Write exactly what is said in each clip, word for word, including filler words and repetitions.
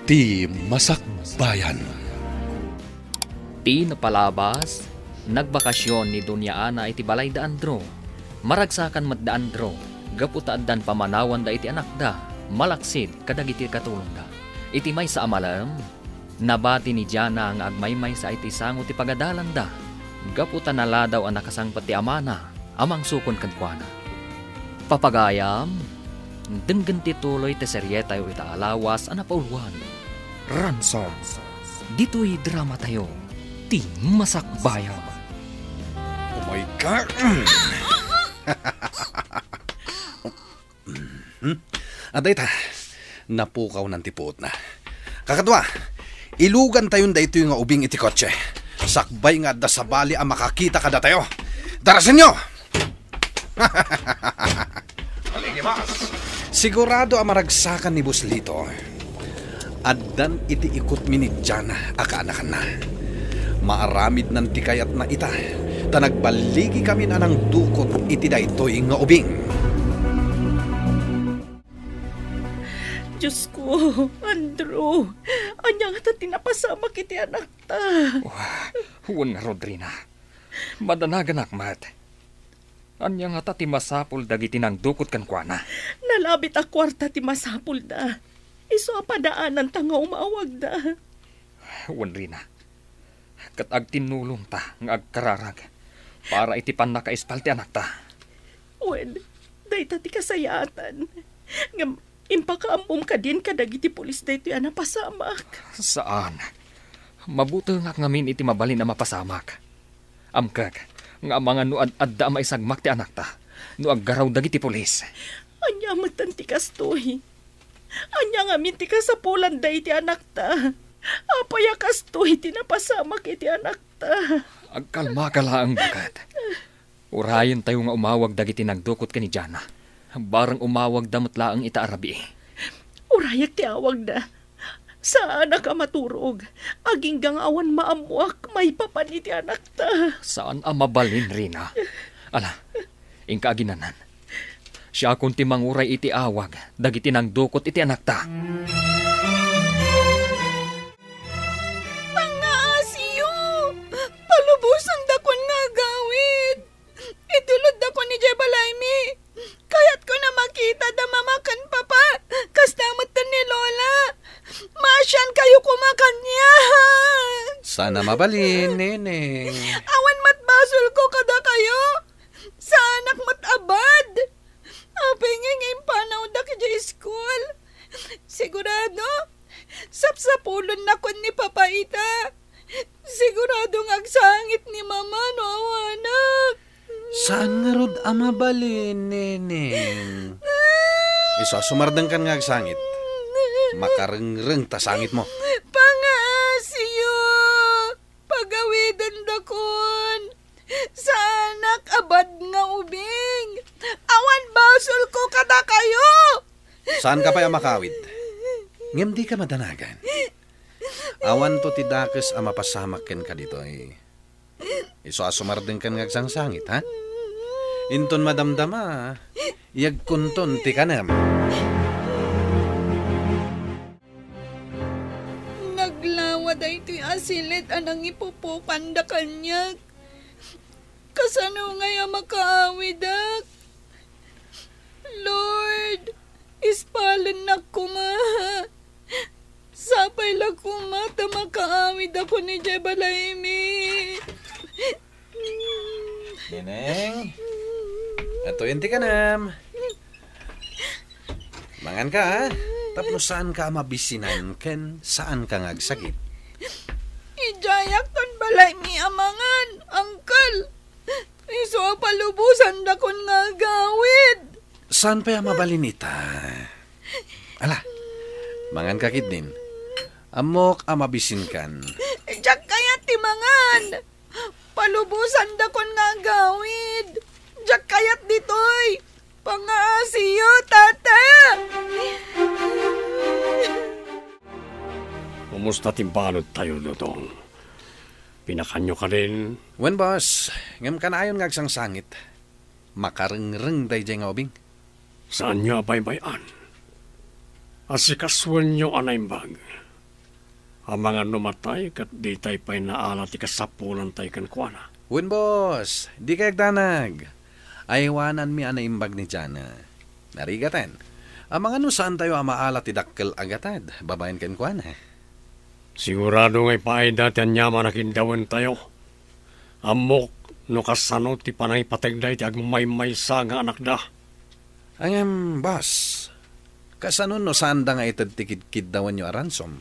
Ti Masakbayan. Ti napalabas, nagbakasyon ni Doña Ana iti balay da Andrew. Maragsakan met da Andrew, gapu ta addan pamanawanda iti anakda, malaksid kadagiti katulongda. Iti maysa a malem, nabati ni Jana nga agmaymaysa iti sango ti pagadalanda, gapu ta naladaw a nakasangpet ti amana a mangsukon kenkuana. Papagayam, denggen ti tuloy ti serietayo ita a lawas a napauluan. Ransom. Ditoy dramatayo, ti Masakbayan. Oh my God! Hmm? Adda ita, napukawnan ti puotna. Kakadua, ilugantayon daytoy nga ubing iti kotse. Sakbay nga adda sabali a makakita kadatayo. Darasenyo! Sigurado a maragsakan ni Boss Lito. Addan iti ikutmi ni Jana a kaanakanna. Maaramidnan ti kayatna ita, ta nagballigikamin a nangdukot iti daytoy nga ubing. Diosko, Andrew, ania ngata ti napasamak iti anakta? Wah, wen ngarud, Rina. Madanaganak met. Ania ngata ti masapul dagiti nangdukot kenkuana? Nalabit a kuarta ti masapulda. Isu a padaananta nga umawagda. Wen, Rina, ket agtinnulongta nga agkararag para iti pannakaispal ti anakta. Wen, dayta ti kasayaatan. Ngem impakaammom kadin kadagiti pulis daytoy a napasamak? Saan. Mabutengak ngamin iti mabalin a mapasamak. Amkek nga amangan no ad-adda a maisagmak ti anakta no aggaraw dagiti pulis. Ania metten ti kastoy? Ania ngamin ti kasapulanda iti anakta? Apay a kastoy ti napasamak iti anakta? Agkalmaka laeng, baket. Urayentayo nga umawag dagiti nagdukot ken ni Jana. Bareng umawagda met laeng ita a rabii. Urayek ti awagda. Saanak a maturog. Agingga nga awan maammoak maipapan iti anakta. Saan a mabalin, Rina. Ala, inka aginnanan. Siakon ti manguray iti awag dagiti nangdukot iti anakta. Pangngaasiyo! Palubosandakon nga agawid! Itulodakon idiay balaymi. Kayatko a makitada Mama ken Papa, kasta met ni Lola. Maasiankayo koma kaniak. Saan a mabalin, Neneng. Awan met basolko kadakayo. Saanak met a bad. Apay nga impanawdak idiay iskul? Sigurado, sapsapulennakon ni Papa ita. Sigurado nga agsangit ni Mama no awanak. Saan ngarud a mabalin, Neneng. Isu a sumardengkan nga agsangit. Makarengreng ta sangitmo. Pangngaasiyo! Pagawidendakon. Saanak a bad nga ubing. Awan basolko kadakayo. Saanka pay a makawid. Ngem dika madanagan. Awanto ti dakes a mapasamak kenka ditoy. Isu a sumardengkan nga agsangsangit, ha? Inton madamdama, iyagkonton ti kanem. Naglawa daytoy a siled a nangipupokanda kaniak. Kasano ngay a makaawidak? Lord, ispalennak koma. Sapay la koma ta makaawidakon idiay balaymi. Neneng, atoyen ti kanem. Manganka, ha? Tapno saanka a mabisinan ken saanka nga agsakit. Idiayakton balaymi a mangan, Uncle. Isu a palubosandakon nga agawid. Saan pay a mabalin ita? Ala, manganka ketdin. Ammok a mabisinkan. Diak kayat ti mangan. Palubosandakon nga agawid. Diak kayat ditoy. Pangngaasiyo, Tata! Kumusta ti baludtayo, Dodong? Pinakanyo kadin? Wen, boss. Ngem kanayon nga agsangsangit. Makarengreng daydiay nga ubing. Saanyo a baybay-an? Asikasuenyo a naimbag. Amangan no matay, ket ditay pay naala ti kasapulantayo kenkuana. Wen, boss, dikay agdanag. Aywananmi a naimbag ni Jana. Narigaten, amangan no saantayo a maala ti dakkel a gatad babaen kenkuana. Sigurado nga ipaayda ti aniaman a kiddawentayo. Ammok no kasano ti panangipategda iti agmaymaysa nga anakda. Ngem, boss, kasano no saanda nga ited ti kidkiddawenyo a ransom?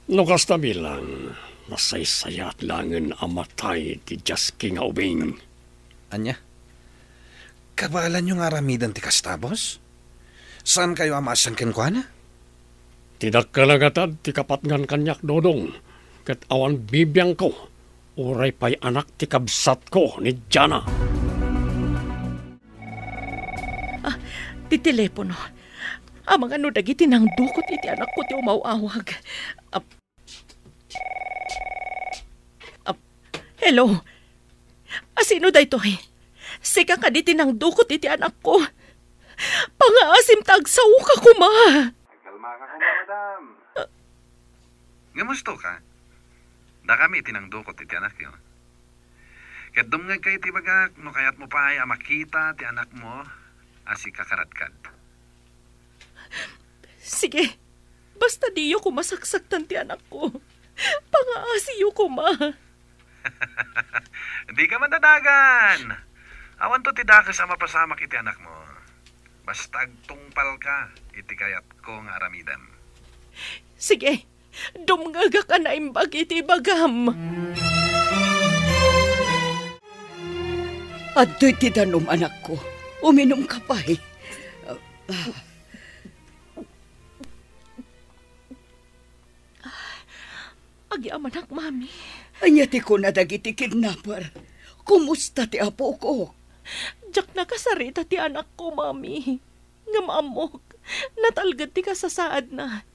No kasta bilang, nasaysayaat laengen a matay ti Jasky nga ubing. Ania? Kabaelanyo nga aramiden ti kasta, boss? Saankayo a maasian kenkuana? Ti dakkel a gatad ti kapatngan kaniak, Dodong, ket awan bibiangko, uray pay anak ti kabsatko ni Jana. Ah, ti telepono. Amangan no dagiti nangdukot iti anakko ti umaw-awag. Ah, ah, hello? Asino daytoy? Sika kadi ti nangdukot iti anakko? Pangaasim ta agsaoka koma. Agkalmaka koma, madam. Ngem husto ka? Dakami ti nangdukot iti anakyo. Ket dumngegka iti ibagak no kayatmo pay a makita ti anakmo a sika karadkad. Sige. Basta diyo koma saksaktan ti anakko. Pangaasiyo koma. Dika madanagan. Awanto ti dakes a mapasamak iti anakmo. Basta agtungpalka iti kayatko nga aramidem. Sige, dumngegak a naimbag iti ibagam. Adtoy ti danum, anakko. Uminumka pay. Agyamanak, Mami. Ania ti kuna dagiti kidnapper? Kumusta ti apok? Diak nakasarita ti anakko, Mami. Ngem ammok, natalged ti kasasaadna.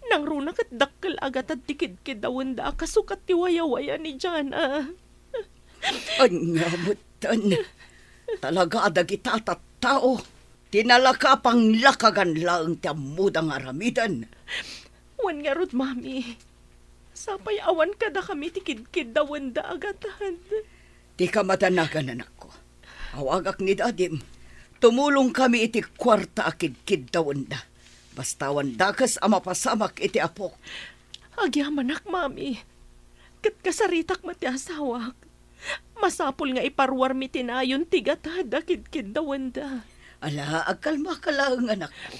Nangruna ket dakkel a gatad ti kidkiddawenda a kasukat ti wayawaya ni Jana. Ania metten? Talaga a dagita a tattao ti nalaka panglakagan laeng ti ammoda nga aramiden. Wen ngarud, Mami, sapay awan kadakami ti kidkiddawenda a gatad. Dika madanagan, anakko. Awagak ni dadim. Tumulongkami iti kuarta a kidkiddawenda. Basta awan dakes a mapasamak iti apok. Agyamanak, Mami. Ket kasaritak met ti asawak. Masapul nga iparuarmi ti nayon ti gatad a kidkiddawenda. Ala, agkalmaka laeng, anakko.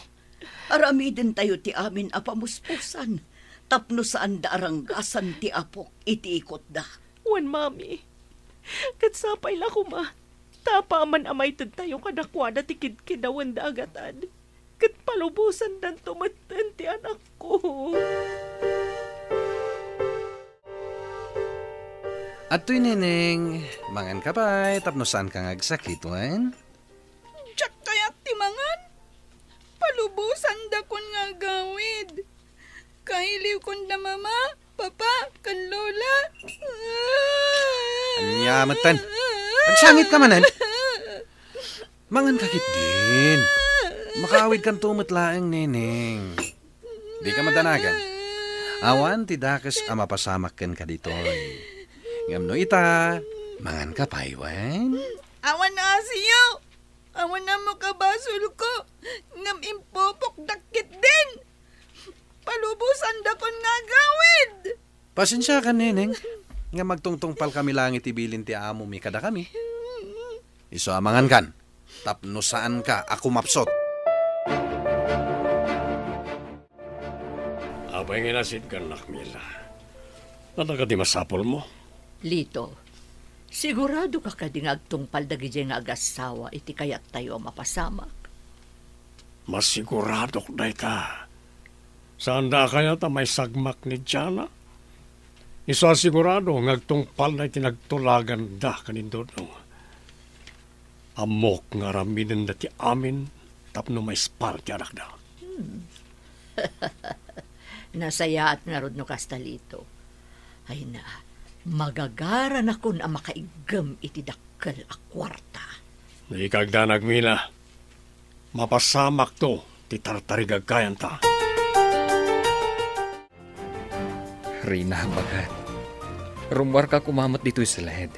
Aramidentayo ti amin a pamuspusan tapno saanda a ranggasan ti apok iti ikutda. Wen, Mami. Ket sapay la koma ta apaman a maitedtayo kadakuada ti kidkiddawenda a gatad. Ket palubosandanto metten ti anakko. Adtoy, Neneng, manganka pay tapno saanka nga agsakit, wen? Diak kayat ti mangan. Palubosandakon nga agawid. Kailiwkon da Mama, Papa, ken Lola. Ania metten? Agsangitka manen? Manganka ketdin. Makaawidkanto met laeng, Neneng. Dika madanagan. Awan ti dakes a mapasamak kenka ditoy. Ngem no ita, manganka pay, wen? Awan a asiyo. Awan a makabasolko. Ngem impupokdak ketdin. Palubosandakon nga agawid. Pasensiakan, Neneng, ngem agtungtungpalkami laeng iti bilin ti amomi kadakami. Isu a mangankan, tapno saanka a kumapsut. Apay nga inasitgan, Nakmila? Adda kadi masapulmo? Lito, sigurado ka kadi nga agtungpal dagidiay nga agassawa iti kayattayo a mapasamak? Masiguradok dayta. Saanda a kayat a maisagmak ni Jana. Isu a sigurado nga agtungpalda iti nagtulaganda ken ni Dodong. Ammok nga aramidenda ti amin tapno maispal ti anakda. Hmm. Nasayaat ngarud no kasta, Lito. Ay na, magagaranakon a makaiggem iti dakkel a kuarta. Dika agdanag, Mila. Mapasamakto ti tartarigagkayanta. Rina, baket. Rummuarka koma met ditoy siled.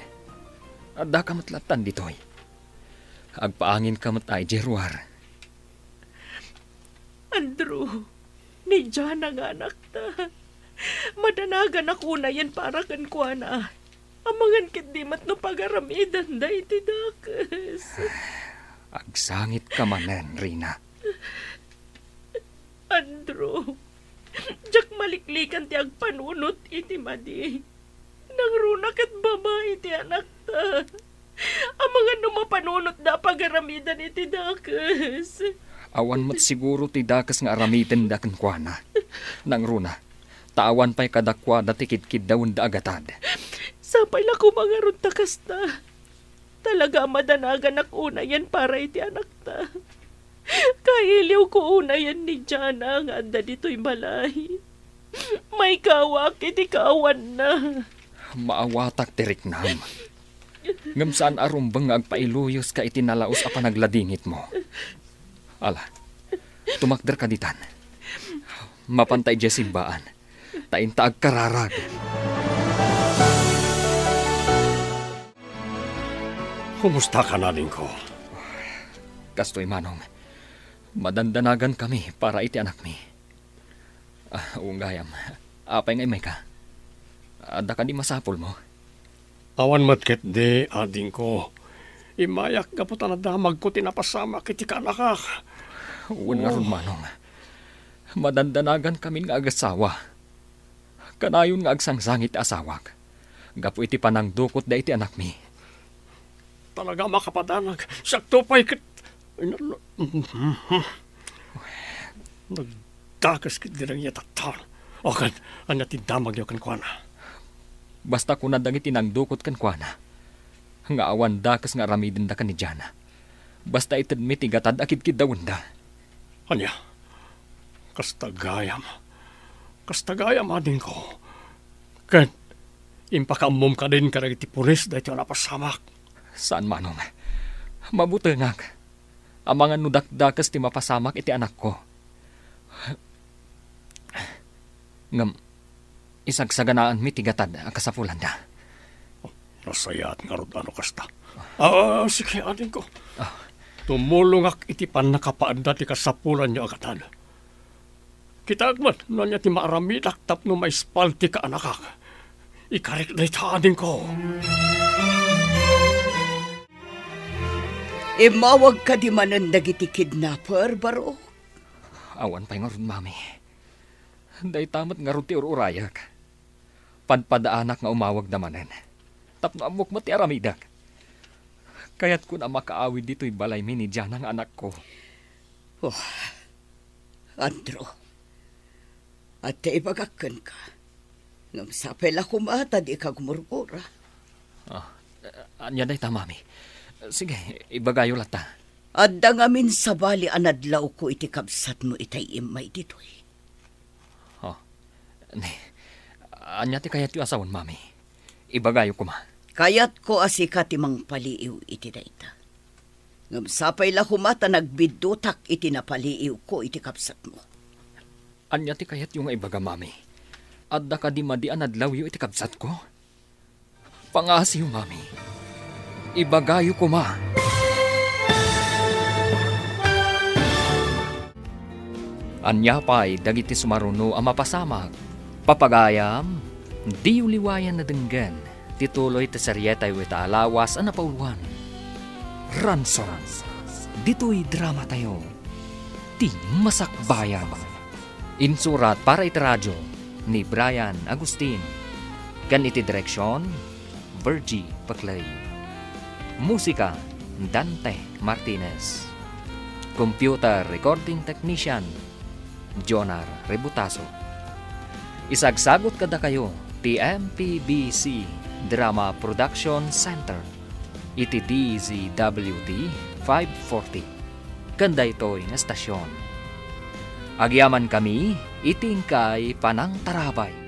Addaka met lattan ditoy. Agpaanginka met idiay ruar. Andrew, ni Jana nga anakta. Madanaganak unayen para kenkuana. Amangan ketdi met no pagaramidanda iti dakes. Agsangitka manen, Rina. Andrew, diak maliklikan ti agpanunot iti madi. Nangruna ket babai ti anakta. Amangan no mapanunotda a pagaramidan iti dakes. Awan met siguro ti dakes nga aramidenda kenkuana. Nangruna, ta awan pay kadakuada ti kidkiddawenda a gatad. Sapay la koma ngarud ta kasta. Talaga a madanaganak unayen para iti anakta. Kailiwko unayen ni Jana nga adda ditoy balay. Maikawak iti kaawanna. Maawatak ti riknam. Ngem saan a rumbeng nga agpailuyos ka iti nalaus a panagladingitmo. Ala, tumakderka ditan. Mapanta idiay simbaan, ta inta agkararag. Kumusta ka, adingko? Kastoy, Manong. Madandanagankami para iti anakmi. Ah, wen gayam, apay nga immayka? Adda kadi masapulmo? Awan met ketdi, adingko. Immayak gapu ta nadamagko ti napasamak iti kaanakak. Wen ngarud, Manong. Madandanagankami nga agasawa. Kanayon nga agsangsangit ti asawak gapu iti panangdukotda iti anakmi. Talaga a makapadanag. Siakto pay ket, nagdakes ketdi dayta a tattaon. O ket, ania ti damagyo kenkuana? Basta kuna dagiti nangdukot kenkuana nga awan dakes nga aramidenda ken ni Jana. Basta itedmi ti gatad a kidkiddawenda. Ania? Kasta gayam. Kasta gayam, adingko. Ket impakaammom kadin kadagiti pulis daytoy a napasamak? Saan, Manong. Mabutengak. Amangan no dakdakes ti mapasamak iti anakko. Ngem, isagsaganaanmi ti gatad a kasapulanda. Nasayaat ngarud a no kasta. Ah, sige, adingko. Ah. Tumulongak iti pannakapaanda ti kasapulanyo a gatad. Kitaek met no ania ti maaramidak tapno maispal ti kaanakak. Ikarik dayta, adingko. Immawag kadi manen dagiti kidnapper, Barok? Awan pay ngarud, Mami. Dayta met ngarud ti ur-urayek. Padpadaanak nga umawagda manen. Tapno ammok met ti aramidek. Kayatkon a makaawid ditoy balaymi ni Jana nga anakko. Oh, Andrew, adda ibagak kenka. Ngem sapay la koma ta dika agmurmura. Ah, ania dayta, Mami? Sige, ibagayo latta. Adda ngamin sabali a nadlawko iti kabsatmo itay immay ditoy. Oh. Ni, ania ti kayatyo a sawen, Mami? Ibagayo koma. Kayatko a sika ti mangpaliiw iti dayta. Ngem sapay la koma ta nagbiddutak iti napaliiwko iti kabsatmo. Ania ti kayatyo nga ibaga, Mami? Adda kadi madi a nadlawyo iti kabsatko? Pangngaasim, Mami. Ibagayo koma. Ania pay dagiti sumaruno a mapasamak? Papagayam, diyo liwayan a denggen ti tuloy ti serietayo ita a lawas a napauluan, Ransom, ditoy dramatayo, Ti Masakbayan. Insurat para iti radio ni Brian Agustin, ken iti direksion, Virgie Paclay. Musika, Dante Martinez. Computer recording technician, Jonar Rebutaso. Isagsagut kadakayo ti M P B C Drama Production Center iti D Z W T five forty ken daytoy nga estasion. Agyamankami iti inkay panangtarabay.